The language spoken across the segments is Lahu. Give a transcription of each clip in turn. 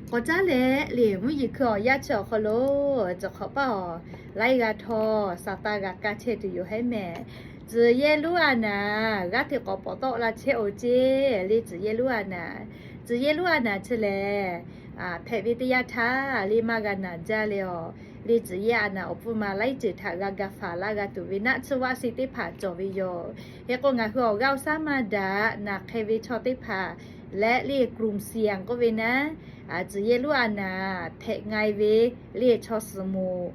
K'awꞈ caˉ leh le, mvuhˇ yeˬ hkui awˬ yanˇ chi awˬ hk'aw lo, tcuh hk'awꞈ paˇ awˬ laiˉ g'aˇ htawˇ sa taˇ g'a kaˇ chehˇ tuˬ yoˬ hehˉ mehˍ. Tcuh yehˇ luˉ a naˍ g'aˇ hteꞈ k'awꞈ pawˍ tawˆ la chehˇ oˬ ceˇ le. Tcuh yehˇ luˉ a naˍ, tcuh yehˇ luˉ a naˍ chi lehˬ, hpehꞈ ve teˇ yanˇ htaˇ le maˇ g'a naˍ jaˇ le awˬ. Le tcuh yehˇ a naˍ awˬ pfuhˇ ma laiˉ ceuˬ htaꞈ g'a ga faˍ laˇ g'a tuˬ ve naˆ tsuhˇ vaˆ si teˇ hpaˍ cawˬ ve yoˬ. Hk'e k'o ngaˬ hui awˬ g'aˇ awˬ shaˉ maˇ daꞈ naˬ hk'e ve chaw teˇ hpaˍ leh le กลุ่มเสี่ยง k'oˆ ve naˉ, tcuh yehˇ luˉ a naˍ hpehꞈ nga e ve le chaw suhˍ moˍ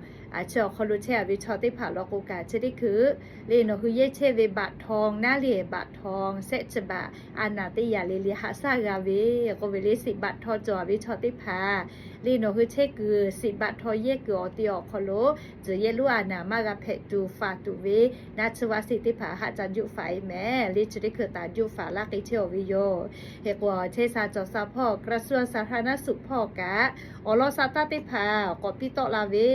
chi awˬ hk'aw lo chehˇ a ve chaw teˇ hpaˍ law k'o kaꞈ chi teˇ hkui le nawˬ hui yehˇ chehˇ ve บัตรทอง naˉ le บัตรทอง shehˆ chi baꞈ a naˍ teˇ yaꞈ le le haꞈ shaˉ g'a ve k'oˆ ve le สิทธิ์บัตรทอง cawˬ a ve chaw teˇ hpaˍ le nawˬ hui chehˇ kuiˬ สิทธิ์บัตรทอง yehˇ kuiˬ awˬ te awˬ hk'aw lo tcuh yehˇ luˉ a naˍ maˇ g'a hpehꞈ tuˬ faˍ tuˬ ve naˆ tsuhˇ vaˆ si teˇ hpaˍ haˆ ca juˆ faˍ e mehˍ le chi teˇ hkui taˍ juˆ faˍ laˇ k'e chehˇ oˬ ve yoˬ. Hk'e k'o chehˇ sha cawˬ sha hpawˇ กระทรวงสาธารณสุข hpawˇ kaꞈ awˬ lawn sa taˇ teˇ hpaˍ k'awꞈ piˇ tawˆ la ve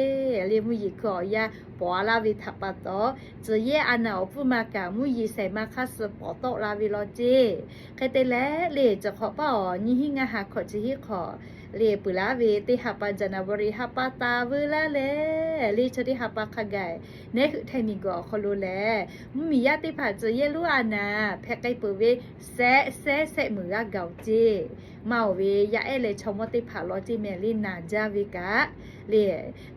le mvuhˇ yeˬ hkui awˬ yanˇ pawˍ a laˇ ve htaꞈ pa taw, tcuh yehˇ a naˍ awˬ pfuhˇ ma kaꞈ mvuhˇ yeˬ shehˍ ma hk'aˇ suh pawˍ tawˆ la ve law ceˇ. Hk'e te leh le tcuh hk'awꞈ paˇ awˬ nyiˇ hinˉ ngaˇ ha hkawꞈ chi hiˉ hk'awꞈ le peuˬ laˇ ve teˇ ha pa January ha pa taˍ veu laˇ leh le chi teˇ ha pa hk'a gaˬ nehˉ heuꞈ htaiˇ miˬ guiˬ awˬ hk'aw lo lehˬ mvuhˇ miˬ yaˇ teˇ hpaˍ tcuh yehˇ luˉ a naˍ hpehꞈ k'ai peuˬ ve shehˆ shehˆ shehˆ meunˍ g'aˇ gaˬ oˬ ceˇ. Maˇ oˬ ve yaˇ ehˉ leh chaw mawˇ teˇ hpaˍ law ceˇ mehˍ le naˍ jaˇ ve kaꞈ le.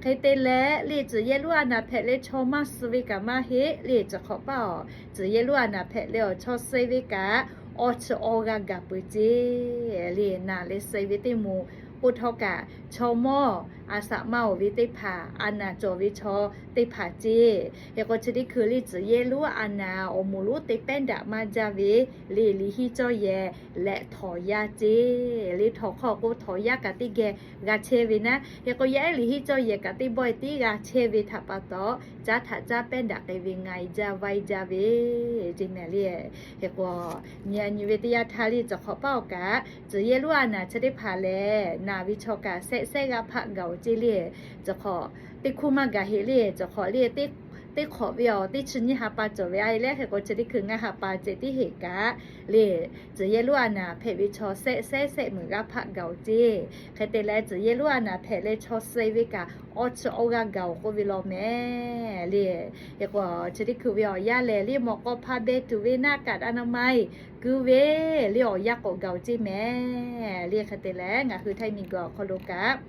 Hk'e te leh le tcuh yehˇ luˉ a naˍ hpehꞈ leh chaw maˇ suh ve kaꞈ maˇ heˆ le tcuh hk'awꞈ paˇ awˬ tcuh yehˇ luˉ a naˍ hpehꞈ leh awˬ chaw suh ve kaꞈ awˇ chi awˇ g'aˇ gaˬ peuˬ ceˇ le naˍ leh suh ve teˇ moˍ k'o htawˇ kaꞈ chaw mawˇ a shaꞈ maˇ oˬ ve teˇ hpaˍ a naˍ cawˬ ve chaw teˇ hpaˍ ceˇ. Hk'e k'o chi teˇ hkui le tcuh yehˇ luˉ a naˍ awˬ moˍ lonˉ te pehˉ daꞈ maˇ jaˇ ve le liꞈ hiˉ cawˇ yehˬ leh htawnˍ yaˇ ceˇ le htawnˍ hk'aw k'o htawnˍ yaˇ kaꞈ teˇ geh g'a chehˇ ve naˉ. Hk'e k'o yaˇ ehˉ liꞈ hiˉ cawˇ yehˬ kaꞈ teˇ bawˆ e tiˉ g'a chehˇ ve htaꞈ pa taw, caˉ htaꞈ caˉ pehˉ daꞈ k'ai ve nga e jaˇ vaˇ e jaˇ ve ceˇ mehˍ le. Hk'e k'o nyi a nyi ve teˇ yanˇ htaˇ le tcuh hk'awꞈ paˇ awˬ kaꞈ tcuh yehˇ luˉ a naˍ chi teˇ hpaˍ lehˬ naˍ ve chaw kaꞈ shehˆ shehˆ g'aˇ hpaˆ gaˬ oˬ ceˇ le. Tcuh hk'awꞈ teˇ hkuˇ maˇ gaˬ heˆ le tcuh hk'awꞈ le teˇ hk'awꞈ ve awˬ teˇ chi nyiˇ ha pa cawˬ ve a e leh hk'e k'o chi teˇ hkui ngaˇ ha pa ceh tiˉ heˆ kaꞈ le tcuh yehˇ luˉ a naˍ hpehꞈ ve chaw shehˆ shehˆ shehˆ meunˍ g'aˇ hpaˆ gaˬ oˬ ceˇ. Hk'e te leh tcuh yehˇ luˉ a naˍ hpehꞈ leh chaw suh ve kaꞈ awˇ chi awˇ g'aˇ gaˬ oˬ k'oˆ ve law mehˍ le. Hk'e k'o chi teˇ hkui ve awˬ yanˇ lehˬ le mawꞈ k'aw hpa beh tuˬ ve หน้ากากอนามัย keu ve le awˬ yanˇ k'awꞈ gaˬ oˬ ceˇ mehˍ le. Hk'e te leh ngaˬ hui htaiˇ miˬ guiˬ awˬ hk'aw lo kaꞈ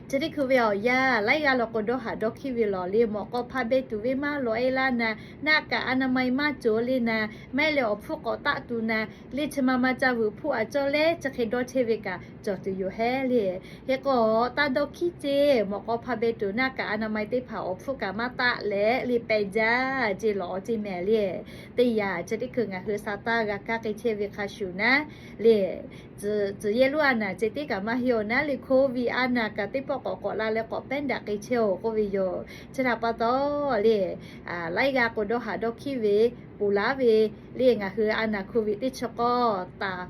chi teˇ hkui ve awˬ yanˇ laiˉ g'aˇ law k'o dawˇ haꞈ dawˇ hkiˉ ve lawˬ le mawꞈ k'aw hpa beh tuˬ ve maˇ lawꞈ e laˇ naˍ, หน้ากากอนามัย maˇ cawˬ le naˍ, maˇ heˆ leh awˬ hpfuhˇ k'awꞈ taˆ tuˬ naˍ le chi ma ma ca vuiˬ hpuˇ a cawˇ leh chi hk'e dawˇ chehˇ ve kaꞈ cawˬ tuˬ yoˬ hehˉ le. Hk'e k'o taˇ dawˇ hkiˉ ceˇ mawꞈ k'aw hpa beh tuˬ หน้ากากอนามัย teˇ hpaˍ awˬ hpfuhˇ kaꞈ maˇ taˆ leh le peh jaˇ ceˇ lawˬ ceˇ mehˍ le. Teˇ yanˇ chi teˇ hkui ngaˬ hui sa taˇ g'a kaˇ k'ai chehˇ ve hk'a shuˍ naˉ le tcuh yehˇ luˉ a naˍ ceh tiˉ kaꞈ maˇ heˆ oˬ naˉ le โควิด a naˍ kaꞈ teˇ pawˆ k'awꞈ k'awꞈ la leh k'awꞈ pehˉ daꞈ k'ai chehˇ oˬ k'oˆ ve yoˬ. Chi htaꞈ pa taw le laiˉ g'aˇ k'o dawˇ haꞈ dawˇ hkiˉ ve ponˬ laˉ ve le ngaˬ hui a naˍ โควิด teˇ chi k'awˇ taˍ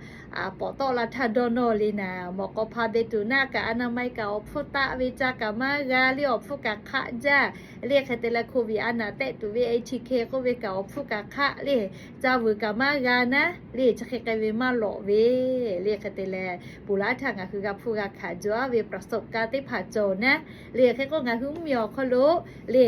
pawˍ tawˆ la htaˇ dawˇ nawˇ le naˍ mawꞈ k'aw hpa beh tuˬ หน้ากากอนามัย kaꞈ awˬ hpfuhˇ taˆ ve ca kaꞈ maˇ g'a le awˬ hpfuhˇ kaꞈ hk'aˆ jaˇ le. Hk'e te leh โควิด a naˍ tehˆ tuˬ ve เอทีเค k'oˆ ve kaꞈ awˬ hpfuhˇ kaꞈ hk'aˆ le ca vuiˬ kaꞈ maˇ g'a naˉ le chi hk'e k'ai ve maˇ lawꞈ ve le. Hk'e te leh ponˬ laˉ htaˇ ngaˬ hui g'a hpuˇ g'a hkanˍ jaw aˉ ve ประสบการณ์ teˇ hpaˍ cawˬ naˉ le. Hk'e k'o ngaˬ hui mvuhˇ miˬ awˬ hk'aw lo le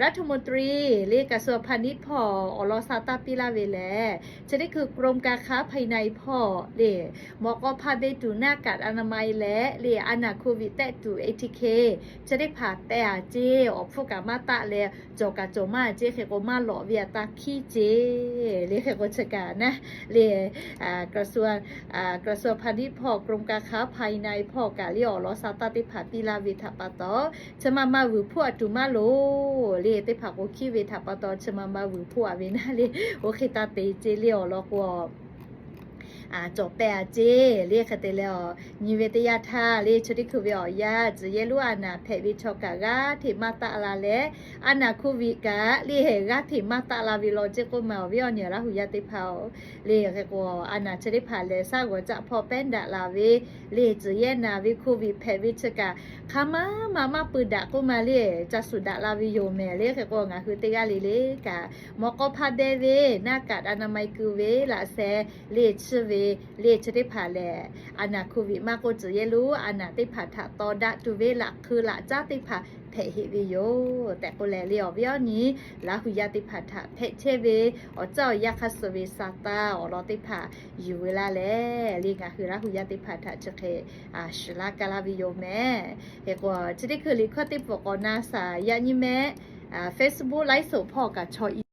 รัฐมนตรี le กระทรวงพาณิชย์ hpawˇ awˬ lawn sa taˇ piˇ laˇ ve lehˬ chi teˇ hkui กรมการค้าภายใน hpawˇ le mawꞈ k'aw hpa beh tuˬ หน้ากากอนามัย leh le a naˍ โควิด tehˆ tuˬ เอทีเค chi teˇ hpaˍ peh a ceˇ awˬ hpfuhˇ kaꞈ maˇ taˆ leh cawˬ kaꞈ cawˬ maˇ a ceˇ hk'e k'o maˇ lawꞈ ve a taˇ hkiˉ ceˇ le. Hk'e k'o chi kaꞈ naˉ le กระทรวงพาณิชย์ hpawˇ กรมการค้าภายใน hpawˇ kaꞈ le awˬ lawn sa taˇ teˇ hpaˍ piˇ laˇ ve htaꞈ pa taw chi ma ma vuiˬ hpuˇ a tuˬ maˇ loˍ le teˇ hpaˍ k'o hkiˉ ve htaꞈ pa taw chi ma ma vuiˬ hpuˇ a ve naˉ le oˇ hk'e taˇ te ceˇ le awˬ lawn k'o cawˬ peh a ceˇ le. Hk'e te leh nyi ve teˇ yanˇ htaˇ le chi teˇ hkui ve awˬ yanˇ tcuh yehˇ luˉ a naˍ hpehꞈ ve chaw kaꞈ g'aˇ hteꞈ maˇ taˆ la leh a naˍ โควิด kaꞈ le g'aˇ hteꞈ maˇ taˆ la ve law ceˇ k'oˆ ma awˬ viˉ awˬ nyi Laˇ huˍ yaˇ teˇ hpaˍ-oˬ le. Hk'e k'o a naˍ chi teˇ hpaˍ lehˬ shaˉ g'awˬ caˆ hpawˇ pehˉ daꞈ la ve le tcuh yehˇ naˍ ve โควิด hpehꞈ ve chi kaꞈ hk'a maˇ ma maˇ peu daꞈ k'oˆ ma le ca suhˍ daꞈ la ve yoˬ mehˍ le. Hk'e k'o ngaˬ hui teˇ g'aˇ le le kaꞈ mawꞈ k'aw hpa beh ve หน้ากากอนามัย keu ve laꞈ sheh le chi ve le chi teˇ hpaˍ lehˬ, a naˍ โควิด maˇ k'oˆ tcuh yehˇ lo a naˍ teˇ hpaˍ htaꞈ taw daꞈ tuˬ ve laꞈ hk'eu laꞈ caˉ teˇ hpaˍ hpehꞈ heˆ ve yoˬ tehꞈ k'oˆ leh le awˬ viˉ awˬ nyi Laˇ hu yaˇ teˇ hpaˍ htaꞈ hpehꞈ chehˇ ve awˬ caˉ awˬ yanˇ hk'aˇ suh ve sa taˇ awˬ lawn teˇ hpaˍ yuˬ ve laˇ leh le ngaˬ hui Laˇ hu yaˇ teˇ hpaˍ htaꞈ chi hk'e shiˍ laˇ ka laˇ ve yoˬ mehˍ. Hk'e k'o chi teˇ hkui liꞈ hkawˇ teˇ pfuhˍ k'awꞈ na shaˍ yaꞈ nyi mehˍ. Facebook ไลฟ์สด hpawˇ kaꞈ chaw i